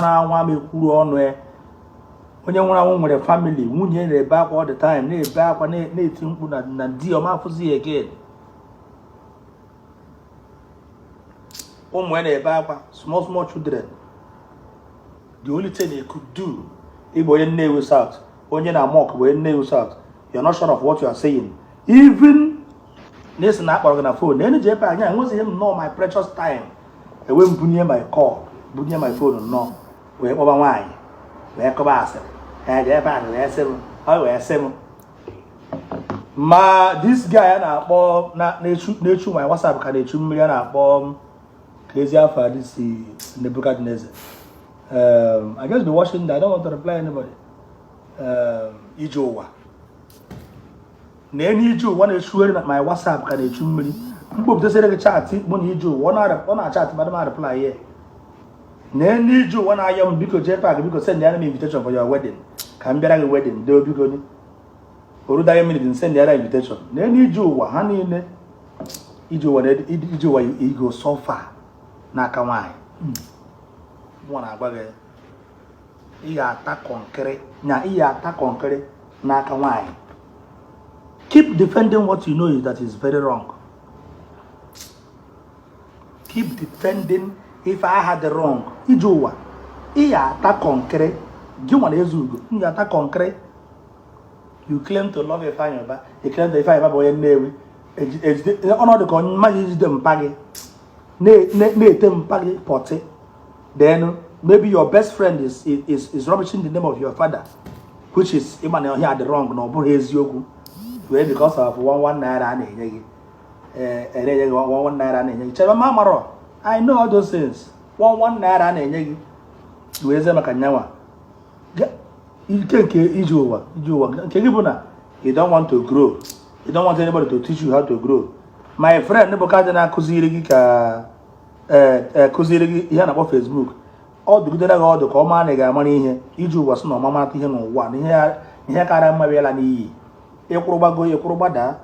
Nwụrụ anwụ ama ekwuru ọnụ ya. Onye nwụrụ anwụ nwere family, nwunye na-ebe akwa all the time, na-ebe akwa, na-eti mkpu na di ọ ma afụzi ya again. Ụmụ ya na-ebe akwa, small small children. The only thing you could do, ị bụ onye Nnewi South, onye na mock bụ onye Nnewi South, you're not sure of what you are saying. Even na-esi na akpọrọ gị na phone na enu ji ebe anya, enwezighị m nnọọ my precious time ewe m bunye my call, bunye my phone nnọọ wee kpọba nwaanyị wee kọba asịrị. Eje ebe a wee sị m, ọ wee sị m ma this guy a na-akpọ na-echu my WhatsApp ka na-echu mmiri a na-akpọ ka ezi afọ this Nebuchadnezzar. I just be watching that. I don't want to reply anybody. Ije ụwa na enyi ije ụwa na-echugharị na my WhatsApp ka na-echu mmiri. Mkpopụtasịrị gị chat mụ na ije ụwa, ọ na-achat madam a reply ya. Na enyi ije ụwa na-ayọ m, "Biko JPAC, biko send ya m invitation for your wedding ka m bịara gị wedding doo, biko." Ni orudaghị minute, send ya invitation. Na enyi ije ụwa ha niile, ije ụwa na ije ụwa, you go suffer n'aka nwaanyị. Mụ na-agwa gị, ị ga-ata kọnkịrị na ị ga-ata kọnkịrị n'aka nwaanyị. Keep defending what you know is that is very wrong. Keep defending ife aha dị wrong. Ije ụwa, ị ga-ata kọnkịrị. Gị nwa na Ezeugo m ga-ata kọnkịrị. You claim to love Ifeanyi Uba, you claim to Ifeanyi Uba bụ onye Nnewi. Ejide ọnọdụ ka mmadụ ijide mpa gị na-ete mpa gị pọtị. Then maybe your best friend is rubbishing the name of your father, which is ịma na ihe dị wrong, na ọ bụghị eziokwu, wee because of 1 1 naira a na-enye gị, ee, na-enye gị 1 1 naira a na-enye gị. Chere ma amarọ, I know all those things. 1 1 naira a na-enye gị wee zie maka nyanwa ike nke ije ụwa. Ije ụwa nke gị bụ na you don't want to grow, you don't want anybody to teach you how to grow. My friend bụ ka dị na-akụziri gị ka ee kụziri gị ihe a na-akpọ Facebook, ọ dụgidere gị ọdụ ka ọ maa na ị ga-amara ihe. Ije ụwa sị na ọma marata ihe n'ụwa na ihe kara mma bịala n'iyi. Ịkwụrụ gbago, ịkwụrụ gbadaa.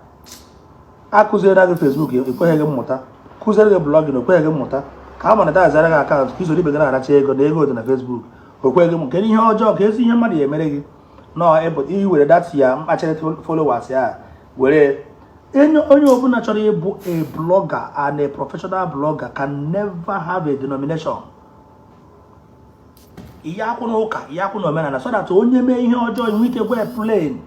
Akụziere gị Facebook, ekweghị gị mmụta. Kụziere gị blogging, okweghị gị mmụta. Ka a monetizere gị account ka isoro ibe gị na-aracha ego na ego dị na Facebook, okweghị gị. Kedu ihe ọjọọ ka ezi ihe mmadụ ya emere gị nọ i were that ya mkpachara followers ya were enye? Onye ọbụla chọrọ ịbụ a blogger and a professional blogger can never have a denomination. Ihe akwụ n'ụka, ihe akwụ n'omenala, so that onye mee ihe ọjọọ, inwe ike gwa ya plain.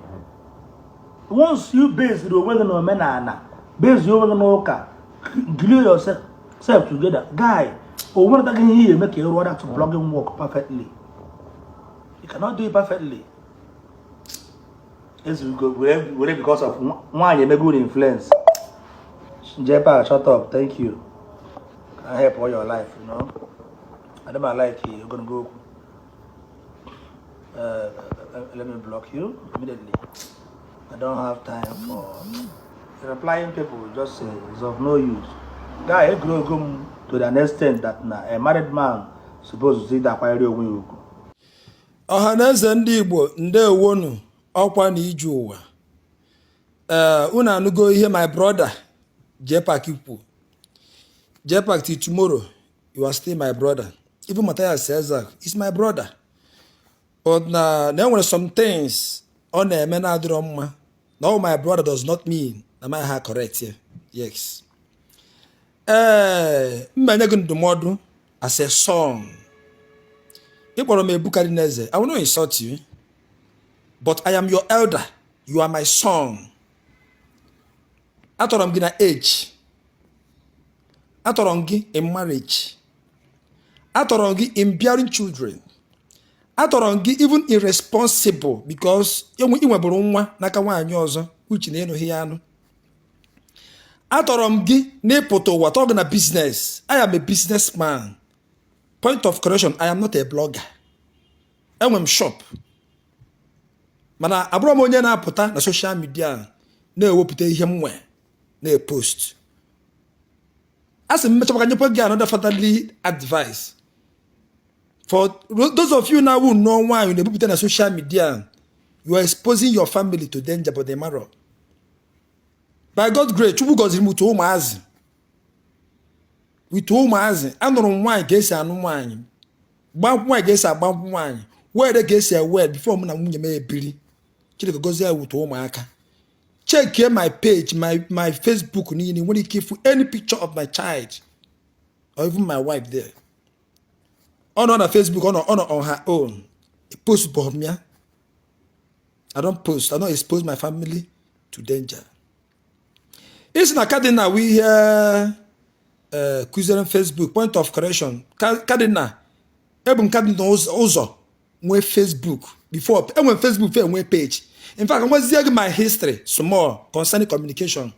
Once you base onwe gị n'omenala, base onwe gị n'ụka, glue yourself together, guy, o nwere ihe ị eme ka ị rụọ that blogging work perfectly. You cannot do it perfectly. Ezeugo were because of nwaanyị emego unu influence. JPAC, shut up. Thank you. Can help all your life. I don't like you ogologo okwu. Let me block you immediately. I don't have time for replying people. Just say it's of no use. Guy, egrogo m to an extent that na a married man supposed to see akwanyere onwe ya ugwu. Ọha na eze ndị Igbo, ndewonu. Ọkwa na ije ụwa, ee, unu anụgo ihe my brother JPAC kwu. JPAC, till tomorrow you are still my brother. Even Matthias Ezak is my brother, but na enwere some things ọ na-eme na-adịrọ mma. Na all my brother does not mean na my ha correct here. Yes, ee, mma enye gị ndụmọdụ as a son. Ị kpọrọ m Ebukadneze. I will not insult you, but I am your elder. You are my son. Atọrọ m gị na age, atọrọ m gị in marriage, atọrọ m gị in bearing children, atọrọ m gị even irresponsible, because ị nwebụrụ nwa n'aka nwaanyị ọzọ uche na ịnụghị ya anụ. Atọrọ m gị n'ịpụta ụwa, tọọ gị na business. I am a businessman. Point of correction, I am not a blogger. Enwe m shop, mana abụrọ m onye na-apụta na social media na-ewepụta ihe m nwe na-epost. A sị m mechakwa nyekwa gị another fatherly advice. For those of you now who know nwaanyị na-ebupụta na social media, you are exposing your family to danger. But they marrow by God grace, Chukwu gọziri m with ụmụazị, with ụmụazị. Anụrụ m nwaanyị ka esi anụ nwaanyị. Gba nkwụ nwaanyị ka esi agba nkwụ nwaanyị, wed ka esi ewed before mụ na nwunye m ebiri. Chineke gozie ya wute ụmụaka. Checkie my page, my Facebook niile, nwere ike ịfụ any picture of my child or even my wife there. Ọ nọ na Facebook, ọ nọ on her own post bụ m ya. I don't post, I don't expose my family to danger. Isi na Cardinal wụ ihe kụziere m Facebook. Point of correction, Cardinal, ebu m Cardinal ụzọ nwee Facebook before enwere Facebook fe enwee page. In fact, nwezie gị my history small concerning communication.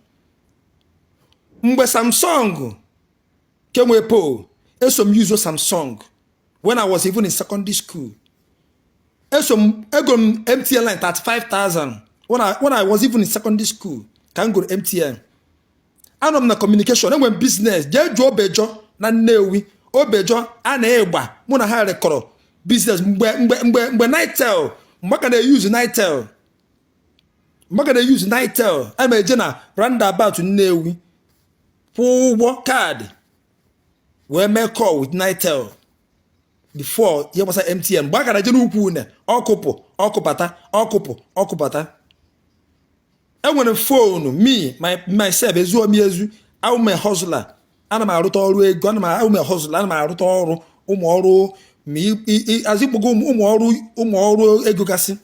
Mgbe Samsung ke nwee pole, eso m use Samsung when I was even in secondary school. Eso m ego m MTN line 35,000 when I was even in secondary school ka m goro MTN. Anọ m na communication, enwere m business. Jee jụọ Obejo na Nnewi, Obejo a na-ịgba mụ na ha rekọrọ business mgbe Nitel, mgbe ka na-eyuzu Nitel, mgbe ka na-eyuzu Nitel. A ma eje na roundabout Nnewi kwụọ ụgwọ kaadị wee mee call with Nitel before ihe gbasara MTN. Mgbe a gara eje n'ukwu une, ọkụpụ ọkụbata, ọkụpụ ọkụbata. Enwere m phone me myself ezuo m ezu. Awụ m hustler, ana m arụta ọrụ ego. Ana m awụ m hustler, ana m arụta ọrụ, ụmụ ọrụ ma azịkpọgo ụmụ ọrụ, ụmụ ọrụ ego gasị.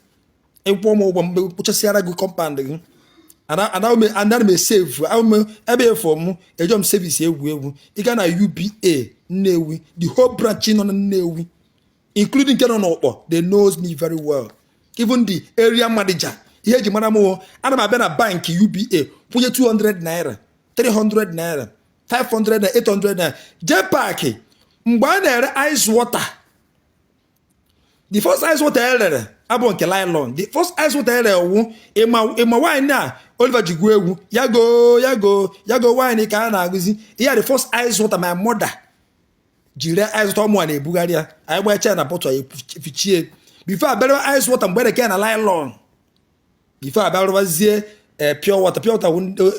Ịkwụọ m ụgwọ mgbe kpụchasịara gị compound gị. Ana m esevu ebe efo m ejọ m service egwu egwu. Ị gaa na UBA Nnewi, the whole branch nọ na Nnewi, including nke nọ n'Ụkpọ, they knows me very well. Even the area manager, ihe eji mara m wụ, ana m abịa na bank UBA kwụnye 200 naira, 300 naira, 500 naira, 800 naira. Jee park mgbe a na-ere ice water, the first ice water erere abụ nke nylon. The first ice water erere wụ ịma wine a Oliver ji gụọ egwu ya go ya go ya go wine ka a na-agụzi ihe. The first ice water my mother jiri ice water ụmụ a na-ebugharị ya, anyị gbachaa na bottle ya fichie before abịara ice water. Mgbe ereke na nylon before abịa rụbazie pure water. Pure water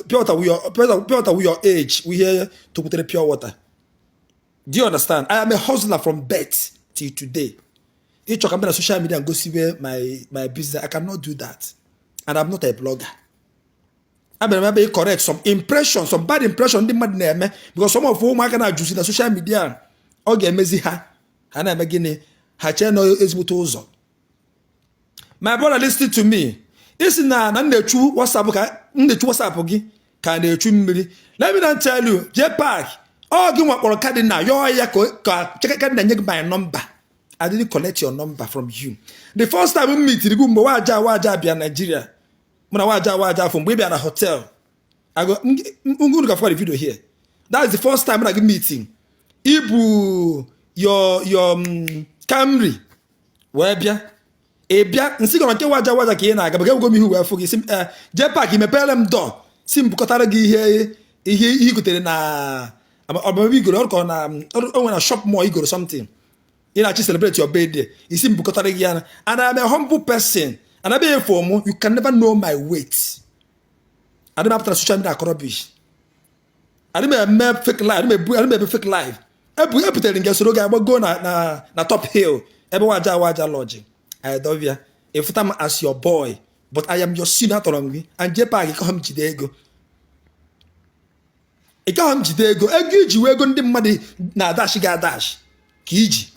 pure water wụ your pure water wụ your age wụ ihe tokwutere pure water. Do you understand? I am a hustler from birth till today. Ịchọ ka m bịa na social media ngosiwe my business, I cannot do that, and I'm not a blogger. Abịara m ebe correct some impression, some bad impression ndị mmadụ na-eme, because some of ụmụaka na-ajụzi na social media, ọ ga-emezi ha, ha na-eme gịnị, ha chee na ezigbote ụzọ. My brother, listen to me. Isi na m na-echu WhatsApp, ka m na-echu WhatsApp gị ka na-echu mmiri. Let me not tell you, jee park ọ gị nwakpọrọ Cardinal yọọ ya ka Cardinal nye gị my number. I didn't collect your number from you. The first time m meetiri gị, mgbe waja waja bịa Nigeria, mụ na waja waja afọ, mgbe ị bịa na hotel, unu ga the video here. That's the first time mụ na gị meeting. Ibu your Camry wee bịa. Ị bịa nsị gọrọ nke waja waja ka ị na-aga maka egwugo m ihu wee fụ gị, sị m jee park mepere m dọ, si m bukọtara gị ihe i gotere na ọbụbụ igoro ọkọ na o nwere na shop mall igoro something ị na-achị celebrate your birthday. Isi m bukọtara gị ya. And I'm a humble person and abịa efo mụ, you can never know my weight. Adị m apụtara social media akọ rubbish. Adị m eme fake life, adị m ebe fake life. Ebu ebutere nke soro gị agbago na Top Hill ebe waja waja lodge anyị ịfụta m as your boy, but I am your senior. Atọrọ m gị and jee park ka m jide ego, ị gaghị m jide ego. Ego iji wee ego ndị mmadụ na-adash gị adash ka iji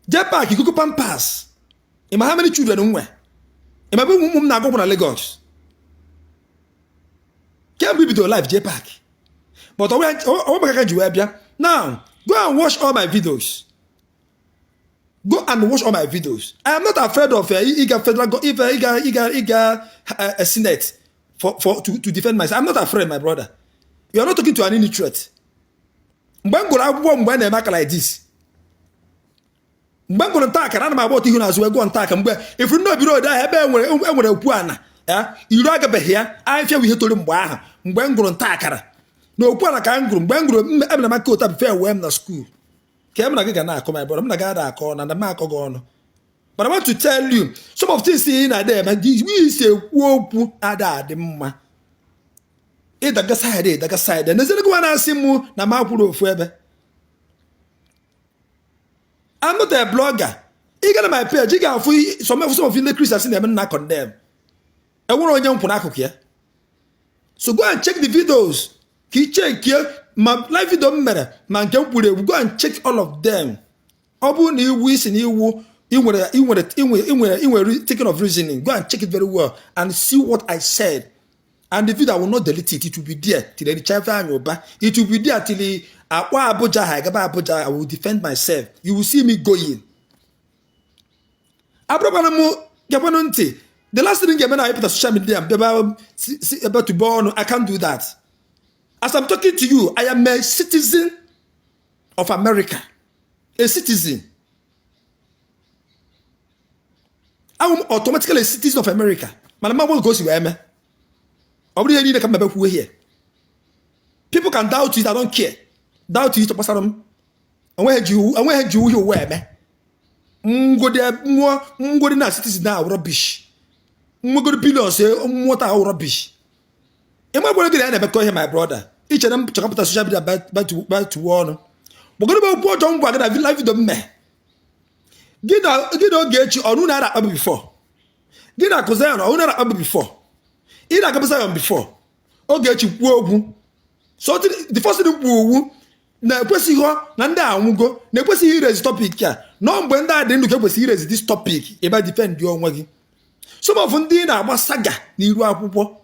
jee park ikuku Pampers. Ị ma how many children m nwe? Ị ma ebe ụmụ m na-agụ na Lagos kemgbe i bidoro life? Jee park, but ọnwa maka ka ji wee bịa. Now go and watch all my videos, go and watch all my videos. I am not afraid of ịga federal go if ịga senate for to defend myself. I'm not afraid, my brother. You are not talking to an illiterate. Mgbe m gụrụ akwụkwọ, mgbe a na-eme aka like this, mgbe m gụrụ nta akara, ana m agba ọtọ ihu n'azụ wee gụọ nta aka. Mgbe ifuru ndị obiri ode ahụ ebe enwere okwu ana ya iru agabeghị ya ahịfịa bụ ihe toro mgbe ahụ. Mgbe m gụrụ nta akara na okwu ana ka m gụrụ, mgbe m gụrụ emere m aka ụta before wee m na school ka m na gị ga na-akọ. My brother, m na gị ada akọ na m akọ gị ọnụ, but I want to tell you some of things ị na-ada eme. Isi ekwu okwu ada adị mma. Ịdaga side, ịdaga side n'eziokwu, nwa na-asị mụ na m akwụrụ ofu ebe. I'm not a blogger. Ị gara my page, ị ga-afụ some of ndị Christians na-eme na condemn. Enwere onye nkwụ n'akụkụ ya. So go and check the videos. Ka ị checkie ma live video m mere ma nke m kwuru egwu. Go and check all of them. Ọ bụrụ na iwu isi na iwu ị nwere ị nwere ị nwere ị nwere ị nwere thinking of reasoning, go and check it very well and see what I said. And the video, I will not delete it. It will be there till ericha Ifeanyi Uba. It will be there till akpọ Abuja ha agaba Abuja. I will defend myself. You will see me going. Abụrụkwana m gekwanụ ntị. The last thing ga-eme na ịpụta social media bịaba si ebe tụba ọnụ. I can't do that. As I'm talking to you, I am a citizen of America. A citizen. I'm automatically a citizen of America. Mana mma ka o si wee mee. Ọ bụrụ ihe niile ka m kwuo here. People can doubt it, I don't care. Doubt it gbasara m. Enweghị ji uhie ụwa eme. Ngodi nwụọ ngodi na citizen na rubbish. Nwegoro billions nwụta ahụ rubbish. Ịma gwara gị na ya na-emekọ ihe, my brother. Iche na m chọkọpụta social media batuwe ọnụ. Gbagoro m okwu ọjọọ m gwa gị na live video m mee. Gị na Ogechi ọnụ na-ara akpabu before. Gị na Akụ Zion ọnụ na-ara akpabu before. Ị na-agaba Zion before. Ogechi kwuo okwu. So the first thing kwuo owu na-ekwesịghị na ndị anwụgo na-ekwesịghị iraise topic a nọ mgbe ndị a dị ndụ ka ekwesịghị iraise this topic ebe defend onwe gị. Some of ndị na-agba saga n'iru akwụkwọ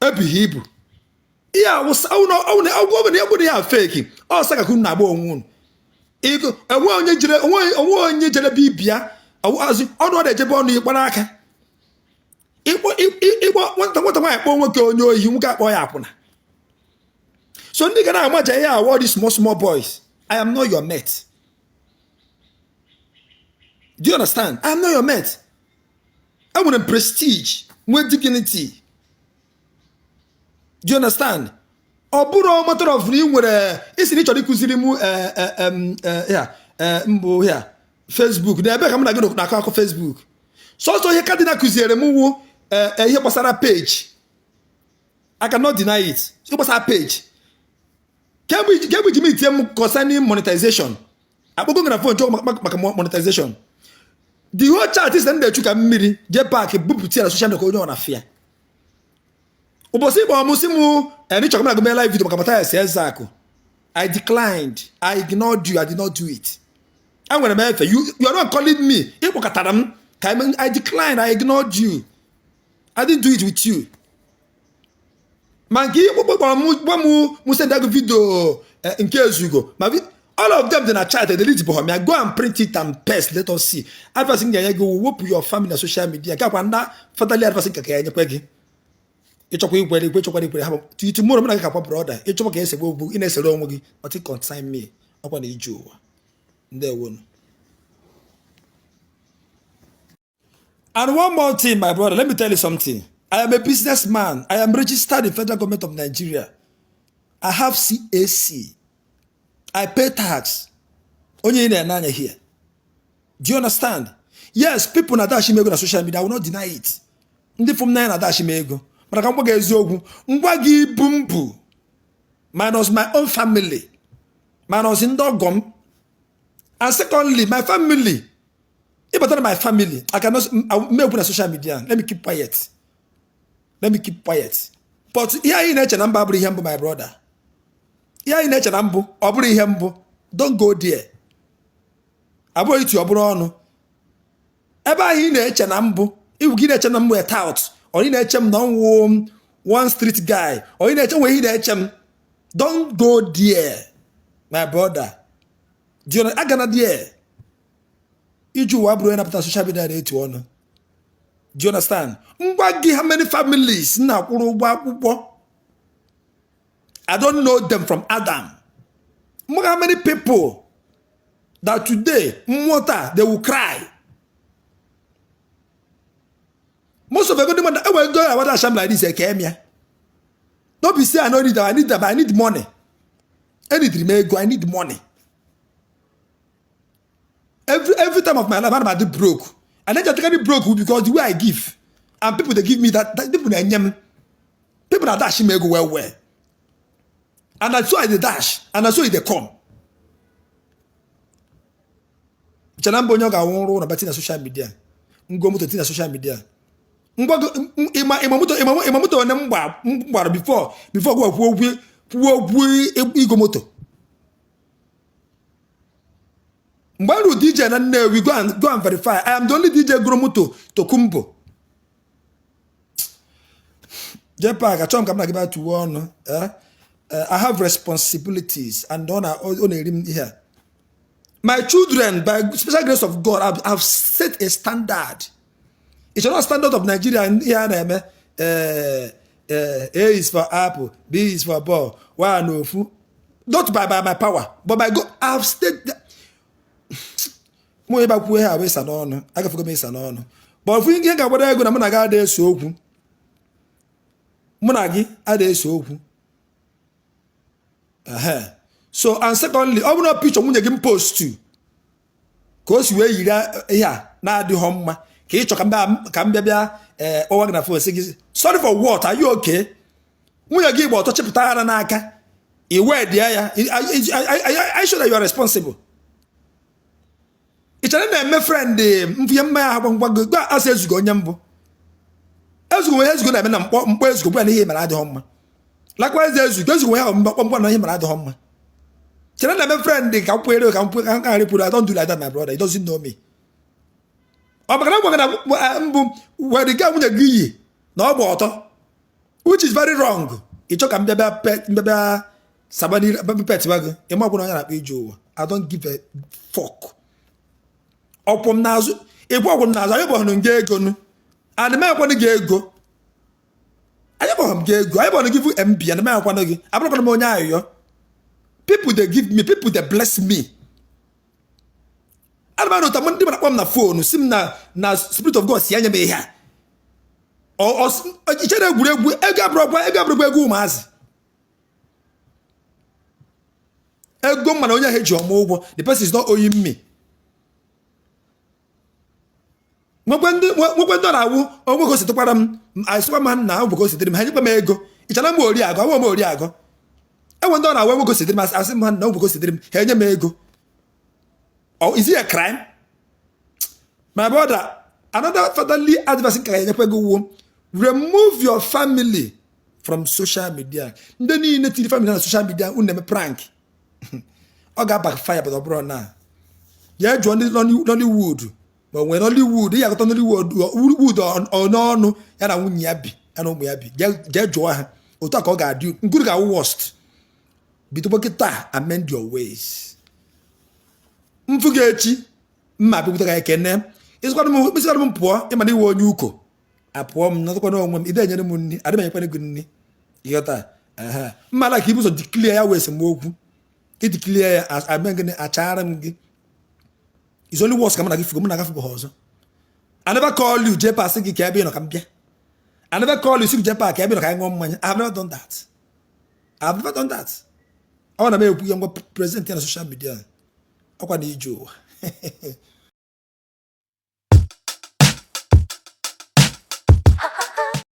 ebighị ibu ihe awụsa ọgwụ ya fake ọ saga ka unu na-agba onwe unu. Enwe onye jere be ibia azụ ọnụ ọ na-ejebe ọnụ ịkpara aka ịkpọ nwata nwata nwaanyị kpọọ nwoke onye ohi, nwoke akpọ ya akwụna. So ndị ga na-amaja ihe awọ these small small boys. I am not your mate. Do you understand? I am not your mate. Enwere m prestige, nwee dignity. Do you understand? Ọ bụrụ matter of na ị nwere isi na ị chọrọ ịkụziri m ya mbụ ya Facebook na ebe ka m na gị na-akọ akọ Facebook. Sọsọ ihe Cardinal kụziere m wụ ihe gbasara page. I cannot deny it. Ihe gbasara page kemgbe iji m itinye m concerning monetization, akpọgo na phone chọọ maka monetization. The whole chat is na ndị echu ka mmiri jee paakị bupụta ya na social media ka onye ọ na-afịa. Ụbọchị ịkpọ m si mụ eni chọrọ m na gome live video maka Mathias Ezeaku, I declined. I ignored you. I did not do it. Enwere m efe. You are not calling me. Ịkpọkọtara m ka I declined. I ignored you. I didn't do it with you. Ma nke ịkpọkpọ kpọrọ m gwa m mụ send gị video nke ezugo ma all of them dị na chat, delete bụ ya. Go and print it and paste, let us see. Advice m ga-enye gị, wepụ your family na social media. Nke akwa nda fatherly advice nke ka ya enyekwe gị. Ịchọkwa ikwere ikwe, ịchọkwa ikwere hapụ. Tomorrow mụ na gị kakwa brother. Ịchọkwa ka esegbe okwu, ị na-esere onwe gị. Nothing concern me. Ọkwa na ije ụwa. Ndewonu. And one more thing, my brother, let me tell you something. I am a businessman. I am registered in federal government of Nigeria. I have CAC. I pay tax. Onye ị na-ene anya here. Do you understand? Yes, people na-adashi m ego na social media. I will not deny it. Ndị fụ m n'anya na-adashi m ego. Mana ka m gwa gị eziokwu, ngwa gị ibu mbụ minus my own family, minus ndị ọgọ m. And secondly, my family. Ịbata na my family, I cannot mmegwu na social media. Let me keep quiet. Let me keep quiet. But ihe anyị na-eche na mba abụrụ ihe mbụ, my brother. Ihe anyị na-eche na mbụ ọ bụrụ ihe mbụ. Don't go there. Abụghị itu ọ bụrụ ọnụ. Ebe ahụ ị na-eche na mbụ, iwu gị na-eche na mbụ a tout, or ị na-eche m na ọnwụ one street guy, or ị na-eche nwe ihe ị na-eche m. Don't go there, my brother. Do you know, agana there. Iji ụwa bụrụ onye napụta social media na-etu ọnụ. Do you understand? Ngwa gị, how many families na-akwụrụ ụgwọ akwụkwọ? I don't know them from Adam. Ngwa, how many people that today mmụọ they will cry? Most of ego ndị mmadụ enwere ego na asham like this eke ya. No be say I no need them, I need them, I need money. I need m ego, I need money. Every time of my life, I'm at broke. And then just broke because the way I give, and people they give me that people na-enye m, people na dash m ego well well. And that's why they dash, and that's why they come. Chena mba onye ọ ga-awụ nrụ ụlọ bati na social media, ngo moto ti na social media. Ịma moto one m gbara before gwa kwuo okwu igo moto. Mgbe m rụ DJ na Nnewi, go and verify, I am the only DJ goro moto Tokumbo. Jpac, achọrọ m ka m na gị bịa tuwe ọnụ. I have responsibilities and ọ na-eri m ihe a. My children, by special grace of God, have set a standard. It's not standard of Nigeria ihe a na-eme. A is for apple, B is for ball, one ofu. Not by my power, but by God. I have stayed. Mụ onye bakwuo ihe a wee sa n'ọnụ, agafego m ịsa n'ọnụ. But ofu ihe ga-agbado ego na mụ na gị ada ese okwu. Mụ na gị ada ese okwu. So and secondly, ọ bụrụ na picture nwunye gị m post ka o si wee yiri ihe a na-adịghọ mma ka ị chọ ka m bịa kpọwa gị na phone sị gị sorry for what, are you okay? Nwunye gị gba ọtọ chịpụta ara n'aka iwe dị ya. I sure that you are responsible. Ị chere na-eme friend mfunye mmanya ahụ ngwa gị asị ezugo onye mbụ ezugo nwere ezugo na-eme na mkpọ ezugo gwa na ihe mere adịghọ mma. Likewise ezugo nwere ahụ mkpọ mkpọ na ihe mere adịghọ mma. Chere na-eme friend ka m kwere ka m ka m ghara. I don't do like that, my brother. He doesn't know me. Ọ maka na gwa na mbụ were ga nwunye gị yi na ọ gba ọtọ, which is very wrong. Ị chọ ka m bịa sabani pet gị ịma ọbụla onye na-akpọ ije ụwa. I don't give a fuck. Ọkwụ m n'azụ ịkwụ ọkwụ m n'azụ. Anyị bọhụrụ gị ego nu and m ekwanụ gị ego. Anyị bọhụrụ m gị ego, anyị bọhụrụ gị bụ MB and m ekwanụ gị. Abụrụkwana m onye ayụyọ. People dey give me, people dey bless me. Ana m anụta ndị mara akpọ m na phone si m na spirit of God si anya m ihe a. Ichere egwuregwu ego abụrụkwa ego abụrụkwa ego ụmụazị ego mana onye ahụ eji ọma ụgwọ. The person is not owing me. Nwekwe ndị ọ na-awụ onwe ka o sitekwara m asịkwa m na ọ bụ ka o sitere m ha nyekwa m ego. Ịchara m ori agụ awụ m ori agụ. Enwe ndị ọ na-awụ enwe ka o sitere m asị m ha na ọ bụ ka o sitere m ha enye m ego. Or is it a crime? My brother, another fatherly advice ka enyekwa gị wuo: remove your family from social media. Ndị niile tiri family na social media unu na-eme prank, ọ ga-backfire. But ọ bụrụ na ya jụọ ndị Nollywood ma o nwere Nollywood ya agụta Nollywood wood n'ọnụ ya na nwunye ya bi ya na ụmụ ya bi, jee jụọ ha otu a ka ọ ga-adị. Nkuru ga-awụ worst. Bido kịta, amend your ways. Mfụ gị echi mma bịakwute ka ekene ịsịkwana m pụọ. Ịma na iwe onye uko apụọ m nọtụkwana onwe m ide enyere m nri adị m enyekwana gị nri ịghọta mma ala ka ibu ụzọ declare ya wee esemokwu ideclare ya ame gịnị achara m gị. Is only worse ka m na gị fugo m na gafụ ha ọzọ. I never call you Jpac gị ka ebe ị nọ ka m bịa. I never call you sị gị Jpac ka ebe ị nọ ka anyị ṅụọ mmanya. I have never done that. I have never done that. Ọ na m ekwu ya ngwa present ya na social media ọkwa na ije ụwa.